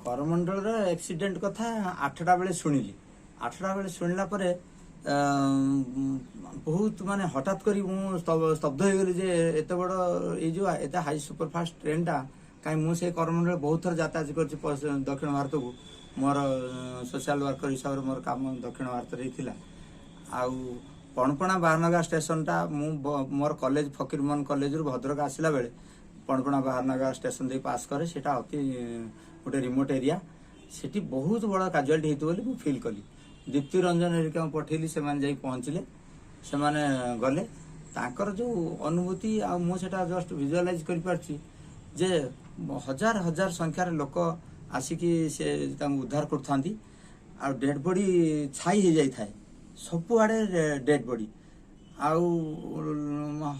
କରମଣ୍ଡଳର accident କଥା 8ଟା ବେଳେ ଶୁଣିଲି। 8ଟା ବେଳେ ଶୁଣିଲା ପରେ ବହୁତ ମାନେ ହଠାତ୍ କରି ମୁଁ ସ୍ତବ୍ଧ ହେଇଗଲି ଯେ ଏତେ ବଡ଼ ଏଇ ଯୋଉ ଏତେ ହାଇ ସୁପରଫାଷ୍ଟ ଟ୍ରେନଟା କାହିଁ। ମୁଁ ସେଇ କରମଣ୍ଡଳ ବହୁତ ଥର ଯାତାୟାତ କରିଛି ଦକ୍ଷିଣ ଭାରତକୁ। ମୋର ସୋସିଆଲ ୱାର୍କର ହିସାବରେ ମୋର କାମ ଦକ୍ଷିଣ ଭାରତରେ ହିଁ ଥିଲା। ଆଉ ପଣପଣା ବାହାନଗା ଷ୍ଟେସନଟା ମୁଁ ମୋର କଲେଜ, ଫକୀରମୋହନ କଲେଜରୁ ଭଦ୍ରକ ଆସିଲା ବେଳେ ପଣପଣା ବାହାନଗା ଷ୍ଟେସନ ଦେଇ ପାସ୍ କରେ। ସେଇଟା ଅତି ଗୋଟେ ରିମୋଟ ଏରିଆ। ସେଠି ବହୁତ ବଡ଼ କାଜୁଆଲିଟି ହେଇଥିବ ବୋଲି ମୁଁ ଫିଲ୍ କଲି। ଦୀପ୍ତି ରଞ୍ଜନ ହେରିକାଙ୍କୁ ପଠେଇଲି, ସେମାନେ ଯାଇ ପହଞ୍ଚିଲେ, ସେମାନେ ଗଲେ। ତାଙ୍କର ଯୋଉ ଅନୁଭୂତି ଆଉ ମୁଁ ସେଟା ଜଷ୍ଟ ଭିଜୁଆଲାଇଜ କରିପାରୁଛି ଯେ ହଜାର ହଜାର ସଂଖ୍ୟାରେ ଲୋକ ଆସିକି ସେ ତାଙ୍କୁ ଉଦ୍ଧାର କରୁଥାନ୍ତି ଆଉ ଡେଡ୍ ବଡି ଛାଇ ହେଇଯାଇଥାଏ ସବୁଆଡ଼େ ଡେଡ୍ ବଡି। ଆଉ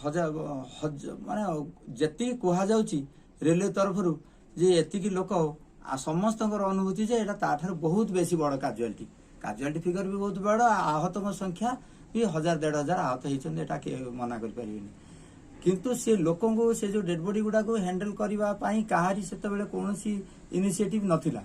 ହଜାର ମାନେ ଯେତିକି କୁହାଯାଉଛି ରେଲୱେ ତରଫରୁ ଯେ ଏତିକି ଲୋକ, ଆଉ ସମସ୍ତଙ୍କର ଅନୁଭୂତି ଯେ ଏଇଟା ତାଠାରୁ ବହୁତ ବେଶୀ ବଡ଼ କାଜୁଆଲିଟି। କାଜୁଆଲିଟି ଫିଗର ବି ବହୁତ ବଡ଼, ଆହତଙ୍କ ସଂଖ୍ୟା ବି ହଜାର 1,500 ଆହତ ହେଇଛନ୍ତି, ଏଟା କିଏ ମନା କରିପାରିବେନି। କିନ୍ତୁ ସେ ଲୋକଙ୍କୁ, ସେ ଯୋଉ ଡେଡ୍ ବଡି ଗୁଡାକୁ ହ୍ୟାଣ୍ଡେଲ କରିବା ପାଇଁ କାହାରି ସେତେବେଳେ କୌଣସି ଇନିସିଏଟିଭ ନଥିଲା।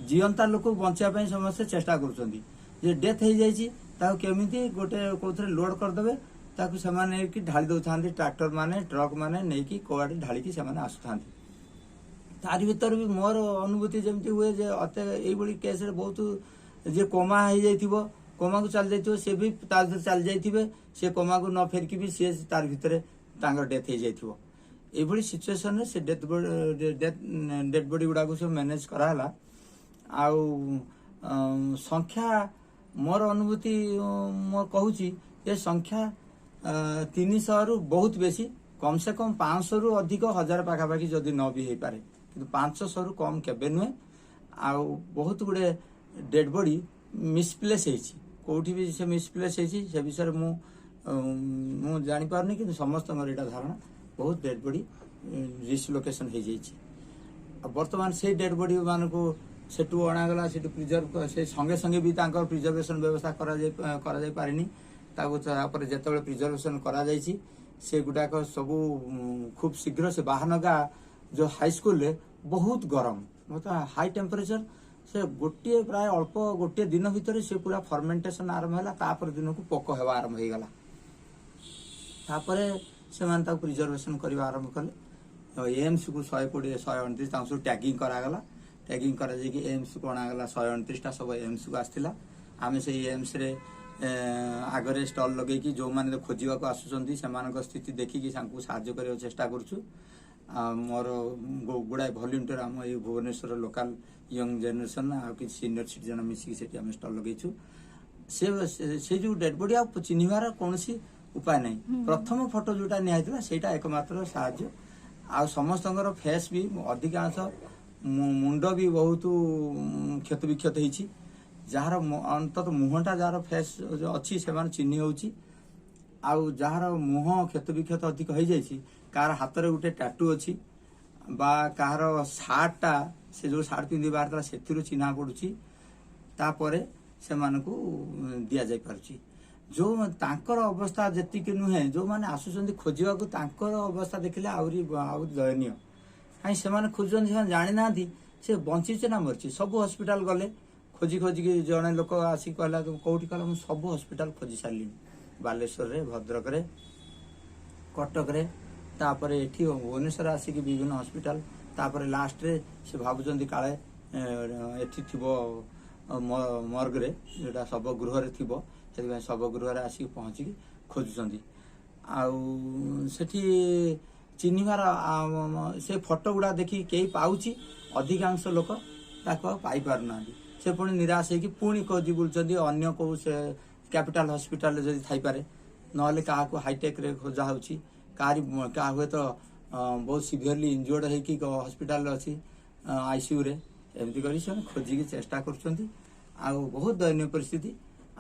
ଜିଅନ୍ତା ଲୋକକୁ ବଞ୍ଚିବା ପାଇଁ ସମସ୍ତେ ଚେଷ୍ଟା କରୁଛନ୍ତି ଯେ ଡେଥ୍ ହେଇଯାଇଛି, ତାକୁ କେମିତି ଗୋଟେ କୋଉଥିରେ ଲୋଡ କରିଦେବେ। ତାକୁ ସେମାନେ ନେଇକି ଢାଳି ଦଉଥାନ୍ତି, ଟ୍ରାକ୍ଟର ମାନେ, ଟ୍ରକ୍ ମାନେ ନେଇକି କୁଆଡେ ଢାଳିକି ସେମାନେ ଆସୁଥାନ୍ତି। ତାରି ଭିତରେ ବି ମୋର ଅନୁଭୂତି ଯେମିତି ହୁଏ ଯେ ଅତେ ଏଇଭଳି କେସରେ ବହୁତ ଯିଏ କୋମା ହେଇଯାଇଥିବ, କୋମାକୁ ଚାଲି ଯାଇଥିବ, ସେ ବି ତା ଭିତରେ ଚାଲି ଯାଇଥିବେ। ସେ କୋମାକୁ ନ ଫେରିକି ବି ସିଏ ତାର ଭିତରେ ତାଙ୍କର ଡେଥ୍ ହେଇଯାଇଥିବ। ଏଇଭଳି ସିଚୁଏସନରେ ସେ ଡେଡ୍ ବଡି ଗୁଡାକୁ ସବୁ ମ୍ୟାନେଜ କରାହେଲା। ଆଉ ସଂଖ୍ୟା ମୋର ଅନୁଭୂତି ମୁଁ କହୁଛି ଯେ ସଂଖ୍ୟା 300ରୁ ବହୁତ ବେଶୀ, କମ ସେ କମ 500ରୁ ଅଧିକ, 1000 ପାଖାପାଖି ଯଦି ନ ବି ହେଇପାରେ, କିନ୍ତୁ 500ରୁ କମ କେବେ ନୁହେଁ। ଆଉ ବହୁତ ଗୁଡେ ଡେଡ୍ ବଡି ମିସପ୍ଲେସ୍ ହେଇଛି। କୋଉଠି ବି ସେ ମିସପ୍ଲେସ୍ ହେଇଛି, ସେ ବିଷୟରେ ମୁଁ ଜାଣିପାରୁନି, କିନ୍ତୁ ସମସ୍ତଙ୍କର ଏଇଟା ଧାରଣା, ବହୁତ ଡେଡ୍ ବଡି ଡିସଲୋକେସନ ହେଇଯାଇଛି। ଆଉ ବର୍ତ୍ତମାନ ସେଇ ଡେଡ୍ ବଡି ମାନଙ୍କୁ ସେଠୁ ଅଣାଗଲା, ସେଠୁ ପ୍ରିଜର୍ଭ, ସେ ସଙ୍ଗେ ସଙ୍ଗେ ବି ତାଙ୍କର ପ୍ରିଜର୍ଭେସନ ବ୍ୟବସ୍ଥା କରାଯାଇ ପାରିନି ତାକୁ। ତାପରେ ଯେତେବେଳେ ପ୍ରିଜର୍ଭେସନ କରାଯାଇଛି, ସେଗୁଡାକ ସବୁ ଖୁବ୍ ଶୀଘ୍ର ସେ ବାହାନଗା ଯୋଉ ହାଇସ୍କୁଲରେ ବହୁତ ଗରମ, ବହୁତ ହାଇ ଟେମ୍ପରେଚର, ସେ ଗୋଟିଏ ପ୍ରାୟ ଅଳ୍ପ ଗୋଟିଏ ଦିନ ଭିତରେ ସେ ପୁରା ଫର୍ମେଣ୍ଟେସନ ଆରମ୍ଭ ହେଲା। ତାପରେ ଦିନକୁ ପୋକ ହେବା ଆରମ୍ଭ ହେଇଗଲା। ତାପରେ ସେମାନେ ତାକୁ ପ୍ରିଜର୍ଭେସନ କରିବା ଆରମ୍ଭ କଲେ। ଏମ୍ସକୁ 120, 129, ତାଙ୍କୁ ସବୁ ଟ୍ୟାଗିଂ କରାଗଲା। ଟ୍ୟାଗିଂ କରାଯାଇକି ଏମ୍ସକୁ ଅଣାଗଲା। 129ଟା ସବୁ ଏମ୍ସକୁ ଆସିଥିଲା। ଆମେ ସେଇ ଏମ୍ସରେ ଆଗରେ ଷ୍ଟଲ୍ ଲଗେଇକି ଯୋଉମାନେ ଖୋଜିବାକୁ ଆସୁଛନ୍ତି, ସେମାନଙ୍କ ସ୍ଥିତି ଦେଖିକି ତାଙ୍କୁ ସାହାଯ୍ୟ କରିବାକୁ ଚେଷ୍ଟା କରୁଛୁ। ଆଉ ମୋର ଗୁଡ଼ାଏ ଭଲ୍ୟୁଣ୍ଟିୟର, ଆମ ଏଇ ଭୁବନେଶ୍ୱର ଲୋକାଲ ୟଙ୍ଗ ଜେନେରେସନ ଆଉ କିଛି ସିନିୟର ସିଟିଜନ ମିଶିକି ସେଠି ଆମେ ଷ୍ଟଲ୍ ଲଗେଇଛୁ। ସେ ଯୋଉ ଡେଡ୍ ବଡି ଆଉ ଚିହ୍ନିବାର କୌଣସି ଉପାୟ ନାହିଁ। ପ୍ରଥମ ଫଟୋ ଯୋଉଟା ନିଆହେଇଥିଲା, ସେଇଟା ଏକମାତ୍ର ସାହାଯ୍ୟ। ଆଉ ସମସ୍ତଙ୍କର ଫେସ୍ ବି ଅଧିକାଂଶ ମୁଣ୍ଡ ବି ବହୁତ କ୍ଷତ ବିକ୍ଷତ ହେଇଛି। ଯାହାର ଅନ୍ତତଃ ମୁହଁଟା, ଯାହାର ଫେସ୍ ଅଛି, ସେମାନେ ଚିହ୍ନି ହଉଛି। ଆଉ ଯାହାର ମୁହଁ କ୍ଷତ ବିକ୍ଷତ ଅଧିକ ହେଇଯାଇଛି, କାହାର ହାତରେ ଗୋଟେ ଟାଟୁ ଅଛି ବା କାହାର ସାର୍ଟଟା, ସେ ଯୋଉ ସାର୍ଟ ପିନ୍ଧି ବାହାରିଥିଲା, ସେଥିରୁ ଚିହ୍ନା ପଡୁଛି। ତାପରେ ସେମାନଙ୍କୁ ଦିଆଯାଇ ପାରୁଛି। ଯୋଉ ତାଙ୍କର ଅବସ୍ଥା ଯେତିକି ନୁହେଁ, ଯୋଉମାନେ ଆସୁଛନ୍ତି ଖୋଜିବାକୁ, ତାଙ୍କର ଅବସ୍ଥା ଦେଖିଲେ ଆହୁରି ଆହୁରି ଦୟନୀୟ। କାହିଁ ସେମାନେ ଖୋଜୁଛନ୍ତି, ସେମାନେ ଜାଣିନାହାନ୍ତି ସେ ବଞ୍ଚିଛି ନା ମରିଛି। ସବୁ ହସ୍ପିଟାଲ ଗଲେ ଖୋଜି ଖୋଜିକି। ଜଣେ ଲୋକ ଆସିକି କହିଲା, "ତୁ କୋଉଠି?" କହିଲା, "ମୁଁ ସବୁ ହସ୍ପିଟାଲ ଖୋଜି ସାରିଲିଣି, ବାଲେଶ୍ୱରରେ, ଭଦ୍ରକରେ, କଟକରେ, ତାପରେ ଏଠି ଭୁବନେଶ୍ୱର ଆସିକି ବିଭିନ୍ନ ହସ୍ପିଟାଲ।" ତାପରେ ଲାଷ୍ଟରେ ସେ ଭାବୁଛନ୍ତି କାଳେ ଏଠି ଥିବ, ମର୍ଗରେ, ଯୋଉଟା ଶବ ଗୃହରେ ଥିବ। ସେଥିପାଇଁ ଶବ ଗୃହରେ ଆସିକି ପହଞ୍ଚିକି ଖୋଜୁଛନ୍ତି। ଆଉ ସେଠି ଚିହ୍ନିବାର ସେ ଫଟୋ ଗୁଡା ଦେଖିକି କେହି ପାଉଛି, ଅଧିକାଂଶ ଲୋକ ତାକୁ ଆଉ ପାଇପାରୁନାହାନ୍ତି। ସେ ପୁଣି ନିରାଶ ହେଇକି ପୁଣି ଖୋଜି ବୁଲୁଛନ୍ତି, ଅନ୍ୟ କୋଉ ସେ କ୍ୟାପିଟାଲ ହସ୍ପିଟାଲରେ ଯଦି ଥାଇପାରେ, ନହେଲେ କାହାକୁ ହାଇଟେକରେ ଖୋଜା ହଉଛି। କାହାରି କାହା ହୁଏତ ବହୁତ ସିଭିୟରଲି ଇଞ୍ଜୁର୍ଡ ହେଇକି ହସ୍ପିଟାଲରେ ଅଛି, ଆଇସିୟୁରେ। ଏମିତି କରି ସେମାନେ ଖୋଜିକି ଚେଷ୍ଟା କରୁଛନ୍ତି। ଆଉ ବହୁତ ଦୟନୀୟ ପରିସ୍ଥିତି।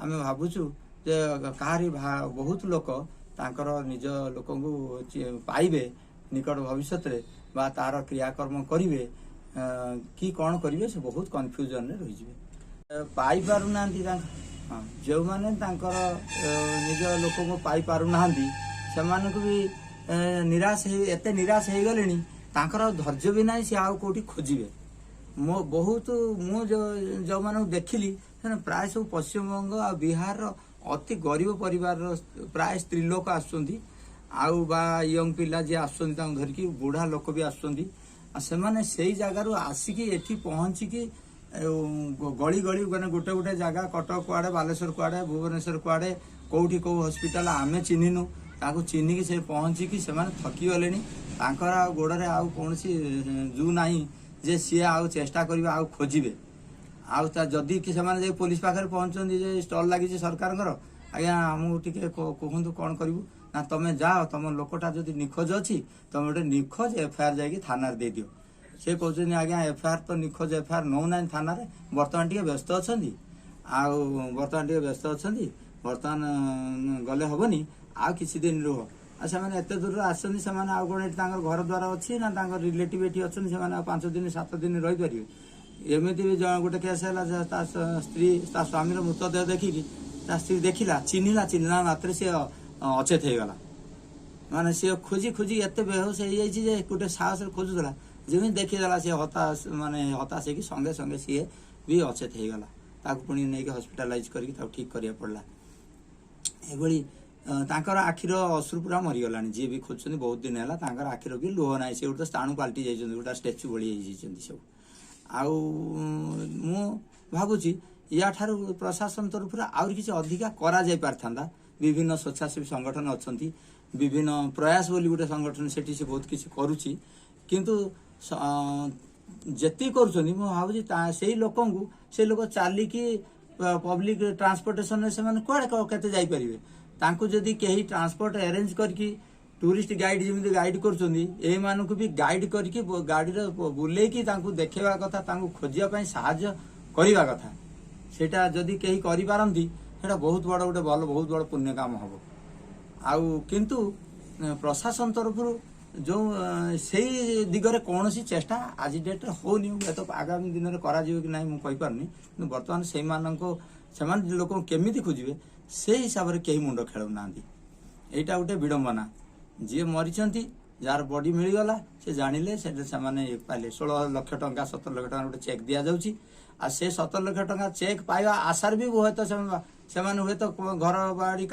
ଆମେ ଭାବୁଛୁ ଯେ କାହାରି ବହୁତ ଲୋକ ତାଙ୍କର ନିଜ ଲୋକଙ୍କୁ ପାଇବେ ନିକଟ ଭବିଷ୍ୟତରେ ବା ତାର କ୍ରିୟାକର୍ମ କରିବେ କି କଣ କରିବେ, ସେ ବହୁତ କନଫ୍ୟୁଜନରେ ରହିଯିବେ। ପାଇପାରୁନାହାନ୍ତି ତାଙ୍କ, ହଁ, ଯେଉଁମାନେ ତାଙ୍କର ନିଜ ଲୋକଙ୍କୁ ପାଇପାରୁନାହାନ୍ତି, ସେମାନଙ୍କୁ ବି ନିରାଶ ହେଇ, ଏତେ ନିରାଶ ହେଇଗଲେଣି, ତାଙ୍କର ଆଉ ଧୈର୍ଯ୍ୟ ବି ନାହିଁ ସେ ଆଉ କୋଉଠି ଖୋଜିବେ। ମୋ ବହୁତ ମୁଁ ଯେଉଁମାନଙ୍କୁ ଦେଖିଲି, ସେମାନେ ପ୍ରାୟ ସବୁ ପଶ୍ଚିମବଙ୍ଗ ଆଉ ବିହାରର ଅତି ଗରିବ ପରିବାରର ପ୍ରାୟ ସ୍ତ୍ରୀ ଲୋକ ଆସୁଛନ୍ତି, ଆଉ ବା ୟଙ୍ଗ ପିଲା ଯିଏ ଆସୁଛନ୍ତି ତାଙ୍କୁ ଧରିକି, ବୁଢ଼ା ଲୋକ ବି ଆସୁଛନ୍ତି। ଆଉ ସେମାନେ ସେଇ ଜାଗାରୁ ଆସିକି ଏଠି ପହଞ୍ଚିକି ଗଳି ଗଳି, ମାନେ ଗୋଟେ ଗୋଟେ ଜାଗା, କଟକ କୁଆଡ଼େ, ବାଲେଶ୍ୱର କୁଆଡ଼େ, ଭୁବନେଶ୍ୱର କୁଆଡ଼େ, କୋଉଠି କୋଉ ହସ୍ପିଟାଲ ଆମେ ଚିହ୍ନିନୁ, ତାଙ୍କୁ ଚିହ୍ନିକି ସେ ପହଞ୍ଚିକି ସେମାନେ ଥକି ଗଲେଣି। ତାଙ୍କର ଆଉ ଗୋଡ଼ରେ ଆଉ କୌଣସି ଜୁ ନାହିଁ ଯେ ସିଏ ଆଉ ଚେଷ୍ଟା କରିବେ, ଆଉ ଖୋଜିବେ। ଆଉ ତା ଯଦି କି ସେମାନେ ଯାଇ ପୋଲିସ ପାଖରେ ପହଞ୍ଚନ୍ତି ଯେ ଷ୍ଟଲ୍ ଲାଗିଛି ସରକାରଙ୍କର, ଆଜ୍ଞା ଆମକୁ ଟିକେ କୁହନ୍ତୁ କ'ଣ କରିବୁ, ନା ତମେ ଯାଅ, ତମ ଲୋକଟା ଯଦି ନିଖୋଜ ଅଛି ତମେ ଗୋଟେ ନିଖୋଜ ଏଫଆଇଆର ଯାଇକି ଥାନାରେ ଦେଇଦିଅ। ସେ କହୁଛନ୍ତି, ଆଜ୍ଞା ଏଫଆଇଆର ତ ନିଖୋଜ ଏଫଆଇଆର ନେଉନାହାନ୍ତି ଥାନାରେ, ବର୍ତ୍ତମାନ ଟିକେ ବ୍ୟସ୍ତ ଅଛନ୍ତି, ଆଉ ବର୍ତ୍ତମାନ ଟିକେ ବ୍ୟସ୍ତ ଅଛନ୍ତି, ବର୍ତ୍ତମାନ ଗଲେ ହବନି, ଆଉ କିଛି ଦିନ ରୁହ। ଆଉ ସେମାନେ ଏତେ ଦୂରରୁ ଆସିଛନ୍ତି, ସେମାନେ ଆଉ କ'ଣ ଏଠି ତାଙ୍କର ଘର ଦ୍ୱାର ଅଛି ନା ତାଙ୍କର ରିଲେଟିଭ ଏଠି ଅଛନ୍ତି, ସେମାନେ ଆଉ 5 ଦିନ 7 ଦିନ ରହିପାରିବେ? ଏମିତି ବି ଜଣେ ଗୋଟେ କେସ୍ ହେଲା ଯେ ତା ସ୍ତ୍ରୀ ତା ସ୍ୱାମୀର ମୃତଦେହ ଦେଖିକି ତା ସ୍ତ୍ରୀ ଦେଖିଲା, ଚିହ୍ନିଲା, ଚିହ୍ନିଲା ମାତ୍ରେ ସିଏ ଅଚେତ ହେଇଗଲା। ମାନେ ସିଏ ଖୋଜି ଖୋଜି ଏତେ ବେହୋସ ହେଇଯାଇଛି ଯେ ଗୋଟେ ସାହସରେ ଖୋଜୁଥିଲା, ଯେମିତି ଦେଖିଦେଲା ସିଏ ହତାଶ, ମାନେ ହତାଶ ହେଇକି ସଙ୍ଗେ ସଙ୍ଗେ ସିଏ ବି ଅଚେତ ହେଇଗଲା। ତାକୁ ପୁଣି ନେଇକି ହସ୍ପିଟାଲାଇଜ କରିକି ତାକୁ ଠିକ କରିବାକୁ ପଡିଲା। ଏଭଳି ତାଙ୍କର ଆଖିର ଅଶ୍ରୁ ପୁରା ମରିଗଲାଣି। ଯିଏ ବି ଖୋଜୁଛନ୍ତି ବହୁତ ଦିନ ହେଲା, ତାଙ୍କର ଆଖିର ବି ଲୁହ ନାହିଁ। ସେ ଗୋଟେ ସ୍ଥାଣୁ ପାଲଟି ଯାଇଛନ୍ତି, ଗୋଟେ ଷ୍ଟାଚୁ ଭଳି ହେଇଯାଇଛନ୍ତି ସବୁ। ଆଉ ମୁଁ ଭାବୁଛି ୟା ଠାରୁ ପ୍ରଶାସନ ତରଫରୁ ଆହୁରି କିଛି ଅଧିକା କରାଯାଇ ପାରିଥାନ୍ତା। ବିଭିନ୍ନ ସ୍ୱେଚ୍ଛାସେବୀ ସଂଗଠନ ଅଛନ୍ତି, ବିଭିନ୍ନ ପ୍ରୟାସ ବୋଲି ଗୋଟେ ସଂଗଠନ, ସେଠି ସେ ବହୁତ କିଛି କରୁଛି। କିନ୍ତୁ ଯେତିକି କରୁଛନ୍ତି, ମୁଁ ଭାବୁଛି ସେଇ ଲୋକଙ୍କୁ ସେ ଲୋକ ଚାଲିକି ପବ୍ଲିକ ଟ୍ରାନ୍ସପୋର୍ଟେସନରେ ସେମାନେ କୁଆଡ଼େ କେତେ ଯାଇପାରିବେ? ତାଙ୍କୁ ଯଦି କେହି ଟ୍ରାନ୍ସପୋର୍ଟ ଆରେଞ୍ଜ କରିକି, ଟୁରିଷ୍ଟ ଗାଇଡ୍ ଯେମିତି ଗାଇଡ୍ କରୁଛନ୍ତି, ଏଇମାନଙ୍କୁ ବି ଗାଇଡ୍ କରିକି ଗାଡ଼ିରେ ବୁଲେଇକି ତାଙ୍କୁ ଦେଖେଇବା କଥା, ତାଙ୍କୁ ଖୋଜିବା ପାଇଁ ସାହାଯ୍ୟ କରିବା କଥା। ସେଇଟା ଯଦି କେହି କରିପାରନ୍ତି, ସେଇଟା ବହୁତ ବଡ଼ ଗୋଟେ ଭଲ, ବହୁତ ବଡ଼ ପୁଣ୍ୟ କାମ ହବ। ଆଉ କିନ୍ତୁ ପ୍ରଶାସନ ତରଫରୁ ଯୋଉ ସେଇ ଦିଗରେ କୌଣସି ଚେଷ୍ଟା ଆଜି ଡେଟ୍ରେ ହଉନି। ହୁଏତ ଆଗାମୀ ଦିନରେ କରାଯିବ କି ନାହିଁ ମୁଁ କହିପାରୁନି, କିନ୍ତୁ ବର୍ତ୍ତମାନ ସେଇମାନଙ୍କୁ, ସେମାନେ ଲୋକଙ୍କୁ କେମିତି ଖୋଜିବେ ସେଇ ହିସାବରେ କେହି ମୁଣ୍ଡ ଖେଳଉନାହାନ୍ତି। ଏଇଟା ଗୋଟେ ବିଡ଼ମ୍ବନା। ଯିଏ ମରିଛନ୍ତି, ଯାହାର ବଡି ମିଳିଗଲା, ସେ ଜାଣିଲେ ସେଟା ସେମାନେ ପାଇଲେ 16 ଲକ୍ଷ ଟଙ୍କା, 17 ଲକ୍ଷ ଟଙ୍କା ଗୋଟେ ଚେକ୍ ଦିଆଯାଉଛି। ଆଉ ସେ 17 ଲକ୍ଷ ଟଙ୍କା ଚେକ୍ ପାଇବା ଆଶାରେ ବି ହୁଏତ ସେମାନେ ହୁଏତ ଘର ବାଡ଼ି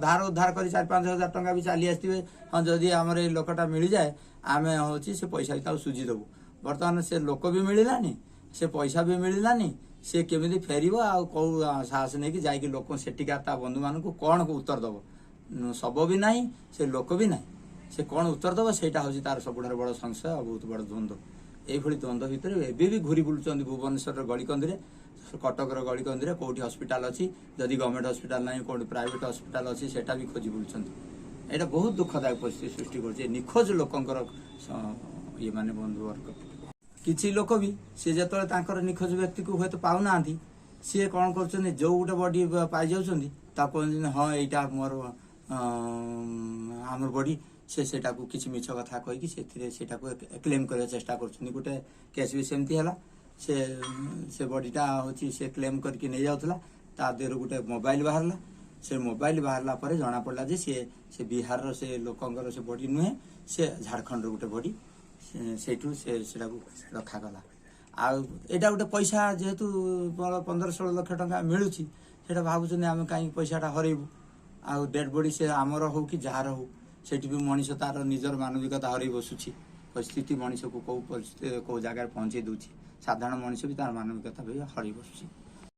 ଧାର ଉଦ୍ଧାର କରି 4-5 ହଜାର ଟଙ୍କା ବି ଚାଲି ଆସିଥିବେ। ହଁ, ଯଦି ଆମର ଏଇ ଲୋକଟା ମିଳିଯାଏ, ଆମେ ହଉଛି ସେ ପଇସା ବି ତାକୁ ସୁଝି ଦେବୁ। ବର୍ତ୍ତମାନ ସେ ଲୋକ ବି ମିଳିଲାନି, ସେ ପଇସା ବି ମିଳିଲାନି। ସେ କେମିତି ଫେରିବ ଆଉ କୋଉ ସାହସ ନେଇକି ଯାଇକି ଲୋକ ସେଠିକା ତା ବନ୍ଧୁମାନଙ୍କୁ କ'ଣ ଉତ୍ତର ଦବ? ଶବ ବି ନାହିଁ, ସେ ଲୋକ ବି ନାହିଁ, ସେ କ'ଣ ଉତ୍ତର ଦବ? ସେଇଟା ହଉଛି ତାର ସବୁଠାରୁ ବଡ଼ ସଂଶୟ ଆଉ ବହୁତ ବଡ଼ ଦ୍ୱନ୍ଦ୍ୱ। ଏଇଭଳି ଦ୍ୱନ୍ଦ୍ୱ ଭିତରେ ଏବେ ବି ଘୁରି ବୁଲୁଛନ୍ତି ଭୁବନେଶ୍ୱରର ଗଳିକନ୍ଦିରେ, କଟକର ଗଳିକନ୍ଦିରେ, କୋଉଠି ହସ୍ପିଟାଲ ଅଛି, ଯଦି ଗଭର୍ଣ୍ଣମେଣ୍ଟ ହସ୍ପିଟାଲ ନାହିଁ କୋଉଠି ପ୍ରାଇଭେଟ ହସ୍ପିଟାଲ ଅଛି, ସେଟା ବି ଖୋଜି ବୁଲୁଛନ୍ତି। ଏଇଟା ବହୁତ ଦୁଃଖଦାୟକ ପରିସ୍ଥିତି ସୃଷ୍ଟି କରୁଛି ଏ ନିଖୋଜ ଲୋକଙ୍କର ଇଏ ମାନେ ବନ୍ଧୁବର୍ଗ। କିଛି ଲୋକ ବି ସିଏ ଯେତେବେଳେ ତାଙ୍କର ନିଖୋଜ ବ୍ୟକ୍ତିକୁ ହୁଏତ ପାଉନାହାନ୍ତି, ସିଏ କ'ଣ କରୁଛନ୍ତି, ଯୋଉ ଗୋଟେ ବଡି ପାଇଯାଉଛନ୍ତି ତାକୁ କହୁଛନ୍ତି, ହଁ ଏଇଟା ମୋର ଆମର ବଡି। ସେ ସେଇଟାକୁ କିଛି ମିଛ କଥା କହିକି ସେଥିରେ ସେଇଟାକୁ କ୍ଲେମ୍ କରିବାକୁ ଚେଷ୍ଟା କରୁଛନ୍ତି। ଗୋଟେ କେସ୍ ବି ସେମିତି ହେଲା। ସେ ସେ ବଡିଟା ହଉଛି ସେ କ୍ଲେମ୍ କରିକି ନେଇଯାଉଥିଲା, ତା ଦେହରୁ ଗୋଟେ ମୋବାଇଲ ବାହାରିଲା। ସେ ମୋବାଇଲ ବାହାରିଲା ପରେ ଜଣା ପଡ଼ିଲା ଯେ ସିଏ ସେ ବିହାରର ସେ ଲୋକଙ୍କର ସେ ବଡି ନୁହେଁ, ସେ ଝାଡ଼ଖଣ୍ଡର ଗୋଟେ ବଡି। ସେଇଠୁ ସେ ସେଟାକୁ ରଖାଗଲା। ଆଉ ଏଇଟା ଗୋଟେ ପଇସା ଯେହେତୁ 15-16 ଲକ୍ଷ ଟଙ୍କା ମିଳୁଛି, ସେଇଟା ଭାବୁଛନ୍ତି ଆମେ କାହିଁକି ପଇସାଟା ହରେଇବୁ? ଆଉ ଡେଡ୍ ବଡି ସେ ଆମର ହଉ କି ଯାହାର ହଉ, ସେଠି ବି ମଣିଷ ତାର ନିଜର ମାନବିକତା ହରେଇ ବସୁଛି। ପରିସ୍ଥିତି ମଣିଷକୁ କୋଉ ପରିସ୍ଥିତି କୋଉ ଜାଗାରେ ପହଞ୍ଚେଇ ଦଉଛି। ସାଧାରଣ ମଣିଷ ବି ତାର ମାନବିକତା ବି ହରେଇ ବସୁଛି।